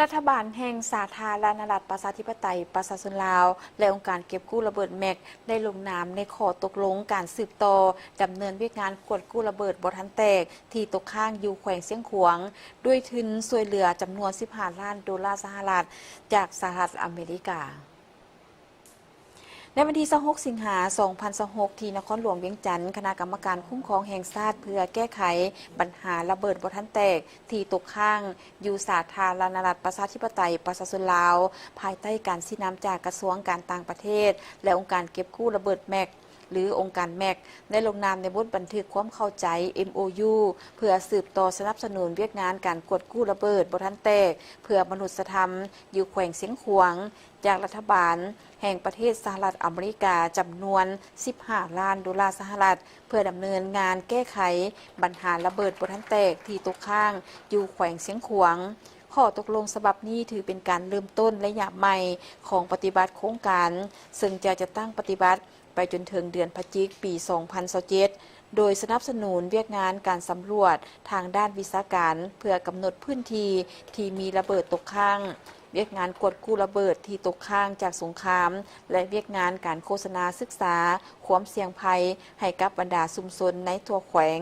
ລັດຖະບານແຫ່ງສາທາລະນະລັດ ປະຊາທິປະໄຕ ປະຊາຊົນລາວ ແລະ ອົງການເກັບກູ້ລະເບີດ ແມັກ ໄດ້ລົງນາມໃນຂໍ້ຕົກລົງການສືບຕໍ່ດຳເນີນວຽກງານກວດກູ້ລະເບີດບໍ່ທັນແຕກ ທີ່ຕົກຄ້າງຢູ່ແຂວງຊຽງຂວາງ ດ້ວຍທຶນຊ່ວຍເຫຼືອຈຳນວນສິບຫ້າລ້ານໂດລາສະຫະລັດ ຈາກສະຫະລັດອາເມລິກາ. ໃນວັນທີຊາວຫົກ ສິງຫາ ສອງພັນຊາວຫົກ ທີ່ນະຄອນຫຼວງວຽງຈັນ, ຄະນະກຳມະການຄຸ້ມຄອງແຫ່ງຊາດເພື່ອແກ້ໄຂບັນຫາລະເບີດບໍ່ທັນແຕກທີ່ຕົກຄ້າງຢູ່ສາທາລະນະລັດ ປະຊາທິປະໄຕ ປະຊາຊົນລາວ ພາຍໃຕ້ການຊີ້ນຳຈາກກະຊວງການຕ່າງປະເທດ ແລະ ອົງການເກັບກູ້ລະເບີດ ແມັກ ຫຼື ອົງການ ແມັກ ໄດ້ລົງນາມໃນບົດບັນທຶກຄວາມເຂົ້າໃຈ ເອັມໂອຢູ ເພື່ອສືບຕໍ່ສະໜັບສະໜູນວຽກງານການກວດກູ້ລະເບີດບໍ່ທັນແຕກ ເພື່ອມະນຸດສະທຳ ຢູ່ແຂວງຊຽງຂວາງ ຈາກລັດຖະບານແຫ່ງປະເທດສະຫະລັດອາເມລິກາ ຈຳນວນສິບຫ້າລ້ານໂດລາສະຫະລັດ ເພື່ອດຳເນີນງານແກ້ໄຂບັນຫາລະເບີດບໍ່ທັນແຕກທີ່ຕົກຄ້າງຢູ່ແຂວງຊຽງຂວາງ. ຂໍ້ຕົກລົງສະບັບນີ້ຖືເປັນການເລີ່ມຕົ້ນໄລຍະໃໝ່ຂອງປະຕິບັດໂຄງການ, ເຊິ່ງຈະຈັດຕັ້ງປະຕິບັດໄປຈົນເຖິງເດືອນພະຈິກ ປີສອງພັນຊາວເຈັດ ໂດຍສະໜັບສະໜູນວຽກງານການສຳຫຼວດທາງດ້ານວິຊາການ ເພື່ອກຳນົດພື້ນທີ່ທີ່ມີລະເບີດຕົກຄ້າງ, ວຽກງານກວດກູ້ລະເບີດທີ່ຕົກຄ້າງຈາກສົງຄາມ ແລະ ວຽກງານການໂຄສະນາສຶກສາຄວາມສ່ຽງໄພໃຫ້ກັບບັນດາຊຸມຊົນໃນທົ່ວແຂວງ.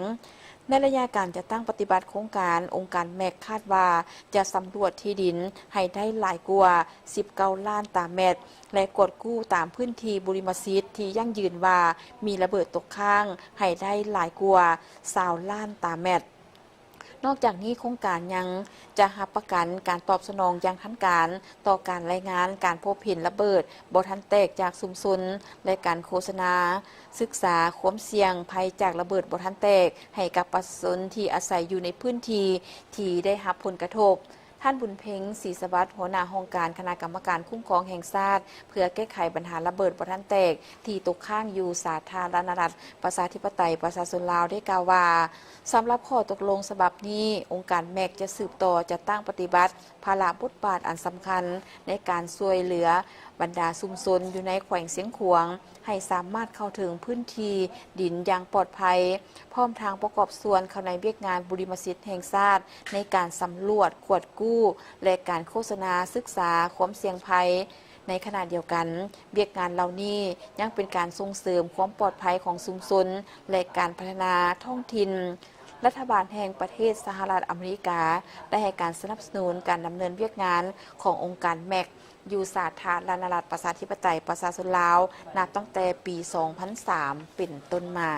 ໃນໄລຍະການຈັດຕັ້ງປະຕິບັດໂຄງການ, ອົງການ ແມັກ ຄາດວ່າຈະສຳຫຼວດທີ່ດິນໃຫ້ໄດ້ຫຼາຍກວ່າສິບເກົ້າລ້ານຕາແມັດ ແລະ ກວດກູ້ຕາມພື້ນທີ່ບຸລິມະສິດທີ່ຢັ້ງຢືນວ່າມີລະເບີດຕົກຄ້າງໃຫ້ໄດ້ຫຼາຍກວ່າຊາວລ້ານຕາແມັດ. ນອກຈາກນີ້, ໂຄງການຍັງຈະຮັບປະກັນການຕອບສະໜອງຢ່າງທັນການຕໍ່ການລາຍງານການພົບເຫັນລະເບີດບໍ່ທັນແຕກຈາກຊຸມຊົນ ແລະ ການໂຄສະນາສຶກສາຄວາມສ່ຽງໄພຈາກລະເບີດບໍ່ທັນແຕກໃຫ້ກັບປະຊາຊົນທີ່ອາໄສຢູ່ໃນພື້ນທີ່ທີ່ໄດ້ຮັບຜົນກະທົບ. ທ່ານ ບຸນເພັງ ສີສະຫວັດ ຫົວໜ້າຫ້ອງການຄະນະກຳມະການຄຸ້ມຄອງແຫ່ງຊາດ ເພື່ອແກ້ໄຂບັນຫາລະເບີດບໍ່ທັນແຕກທີ່ຕົກຄ້າງຢູ່ສາທາລະນະລັດ ປະຊາທິປະໄຕ ປະຊາຊົນລາວ ໄດ້ກ່າວວ່າ, ສຳລັບຂໍ້ຕົກລົງສະບັບນີ້, ອົງການ ແມັກ ຈະສືບຕໍ່ຈັດຕັ້ງປະຕິບັດພາລະບົດບາດອັນສຳຄັນໃນການຊ່ວຍເຫຼືອບັນດາຊຸມຊົນຢູ່ໃນແຂວງຊຽງຂວາງ ໃຫ້ສາມາດເຂົ້າເຖິງພື້ນທີ່ດິນຢ່າງປອດໄພ, ພ້ອມທັງປະກອບສ່ວນເຂົ້າໃນວຽກງານບຸລິມະສິດແຫ່ງຊາດ ໃນການສຳຫຼວດ, ກວດກູ້ ແລະ ການໂຄສະນາສຶກສາຄວາມສ່ຽງໄພ. ໃນຂະນະດຽວກັນ, ວຽກງານເຫຼົ່ານີ້ຍັງເປັນການສົ່ງເສີມຄວາມປອດໄພຂອງຊຸມຊົນ ແລະ ການພັດທະນາທ້ອງຖິ່ນ. ລັດຖະບານແຫ່ງປະເທດສະຫະລັດອາເມລິກາ ໄດ້ໃຫ້ການສະໜັບສະໜູນການດຳເນີນວຽກງານຂອງອົງການ ແມັກ ຢູ່ສາທາລະນະລັດ ປະຊາທິປະໄຕ ປະຊາຊົນລາວ ນັບຕັ້ງແຕ່ປີສອງພັນສາມເປັນຕົ້ນມາ.